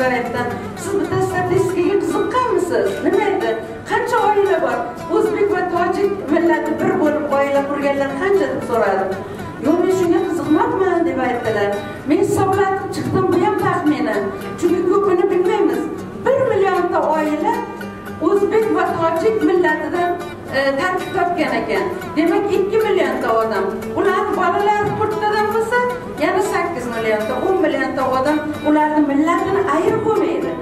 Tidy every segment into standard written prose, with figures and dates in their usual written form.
Mirziyoyevdan: "Siz bitta statistikaga qiziqqanmisiz? Nima edi? Qancha oila bor? O'zbek va tojik millati bir bo'lib oila qurganlar qancha?" deb so'radim. "Yo'q, men shunga qiziqmabman", deb aytdilar. Men hisoblatib chiqdim, bu ham taxminan. Chunki ko'pini bilmaymiz. 1 millionta oila o'zbek va tojik millatidan tarkib topgan ekan. Demak, 2 millionta odam. Ularning bolalari to'rttadan bo'lsa, yana 8 millionta, 10 millionta odam ularning millatini ayirib bo'lmaydi.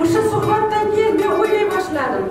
O'sha suhbatdan keyin men o'ylay boshladim.